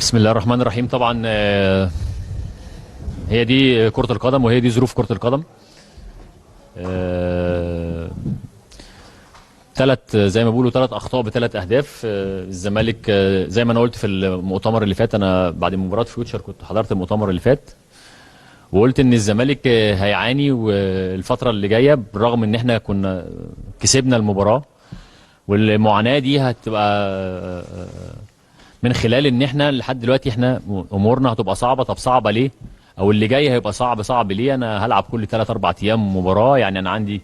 بسم الله الرحمن الرحيم. طبعا هي دي كرة القدم وهي دي ظروف كرة القدم. ثلاث زي ما بيقولوا ثلاث اخطاء بثلاث اهداف. الزمالك زي ما انا قلت في المؤتمر اللي فات، انا بعد مباراة فيوتشر كنت حضرت المؤتمر اللي فات وقلت ان الزمالك هيعاني والفترة اللي جاية، بالرغم ان احنا كنا كسبنا المباراة، والمعاناة دي هتبقى من خلال ان احنا لحد دلوقتي احنا امورنا هتبقى صعبة. طب صعبة ليه؟ او اللي جاي هيبقى صعب، صعب ليه؟ انا هلعب كل 3-4 ايام مباراة، يعني انا عندي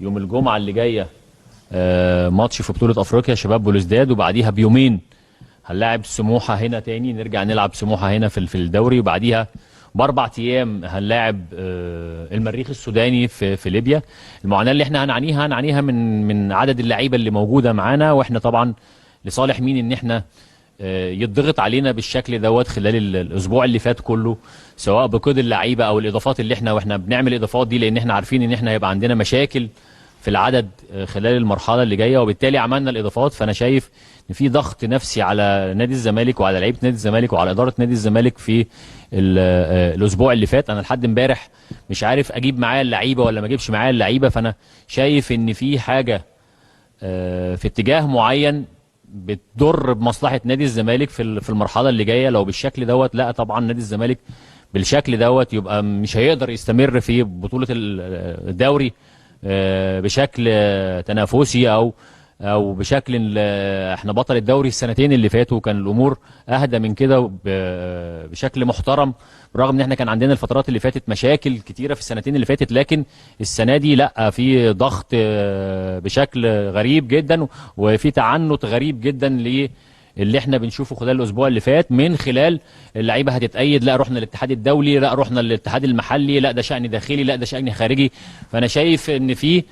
يوم الجمعة اللي جاية ماتش في بطولة افريقيا شباب بلوزداد، وبعديها بيومين هنلاعب سموحة هنا تاني، نرجع نلعب سموحة هنا في الدوري، وبعديها ب4 ايام هنلاعب المريخ السوداني في ليبيا. المعاناة اللي احنا هنعانيها من عدد اللعيبة اللي موجودة معانا، واحنا طبعا لصالح مين ان احنا يتضغط علينا بالشكل دوت خلال الاسبوع اللي فات كله، سواء بقيد اللعيبة او الاضافات اللي احنا واحنا بنعمل الاضافات دي، لان احنا عارفين ان احنا هيبقى عندنا مشاكل في العدد خلال المرحلة اللي جاية، وبالتالي عملنا الاضافات. فانا شايف ان في ضغط نفسي على نادي الزمالك وعلى لعيبة نادي الزمالك وعلى ادارة نادي الزمالك في الاسبوع اللي فات. انا لحد امبارح مش عارف اجيب معايا اللعيبة ولا ما اجيبش معايا اللعيبة، فانا شايف ان في حاجة في اتجاه معين بتضر بمصلحة نادي الزمالك في المرحلة اللي جاية. لو بالشكل دوت، لا طبعا نادي الزمالك بالشكل دوت يبقى مش هيقدر يستمر في بطوله الدوري بشكل تنافسي او بشكل احنا بطل الدوري السنتين اللي فاتوا كان الامور اهدى من كده بشكل محترم، برغم ان احنا كان عندنا الفترات اللي فاتت مشاكل كتيرة في السنتين اللي فاتت، لكن السنة دي لا، في ضغط بشكل غريب جدا وفي تعنت غريب جدا اللي احنا بنشوفه خلال الاسبوع اللي فات، من خلال اللعيبة هتتأيد، لا رحنا للاتحاد الدولي، لا رحنا للاتحاد المحلي، لا ده شأن داخلي، لا ده شأن خارجي. فانا شايف ان في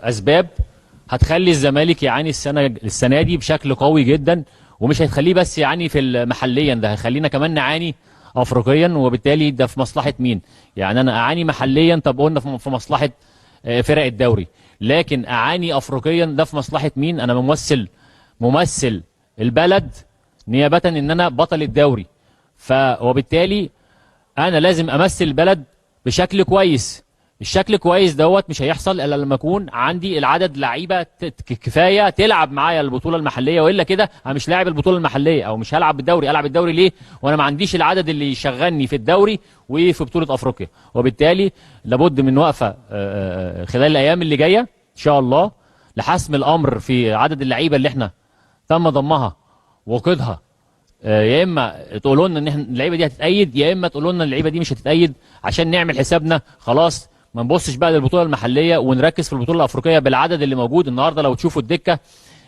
اسباب هتخلي الزمالك يعاني السنة دي بشكل قوي جدا، ومش هتخليه بس يعاني في محليا، ده هيخلينا كمان نعاني افريقيا، وبالتالي ده في مصلحة مين؟ يعني انا اعاني محليا، طب قلنا في مصلحة فرق الدوري، لكن اعاني افريقيا ده في مصلحة مين؟ انا ممثل البلد نيابة ان انا بطل الدوري، وبالتالي انا لازم امثل البلد بشكل كويس. الشكل كويس دوت مش هيحصل الا لما اكون عندي العدد لعيبة كفاية تلعب معايا البطولة المحلية، والا كده انا مش لاعب البطولة المحلية او مش هلعب بالدوري. العب الدوري ليه وانا ما عنديش العدد اللي يشغلني في الدوري وفي بطوله افريقيا؟ وبالتالي لابد من وقفه خلال الايام اللي جاية ان شاء الله لحسم الامر في عدد اللعيبة اللي احنا تم ضمها وقيدها. يا اما تقولوا لنا ان احنا اللعيبة دي هتتأيد، يا اما تقولوا لنا اللعيبة دي مش هتتأيد، عشان نعمل حسابنا خلاص ما نبصش بقى للبطولة المحلية ونركز في البطولة الافريقية بالعدد اللي موجود النهارده. لو تشوفوا الدكة،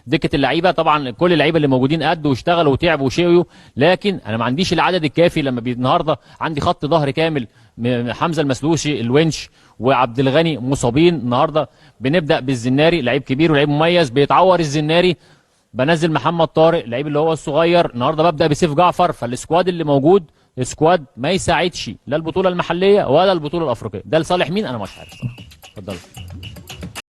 دكه اللعيبة، طبعا كل اللعيبة اللي موجودين قدوا واشتغلوا وتعبوا وشقيوا، لكن انا ما عنديش العدد الكافي. لما النهارده عندي خط ظهر كامل، حمزة المسلوسي، الونش، وعبد الغني مصابين. النهارده بنبدا بالزناري، لعيب كبير ولعيب مميز، بيتعور الزناري، بنزل محمد طارق لعيب اللي هو الصغير. النهارده ببدا بسيف جعفر. فال squad اللي موجود squad ما يساعدش لا البطولة المحلية ولا البطولة الافريقية. ده لصالح مين؟ انا مش عارف. اتفضل.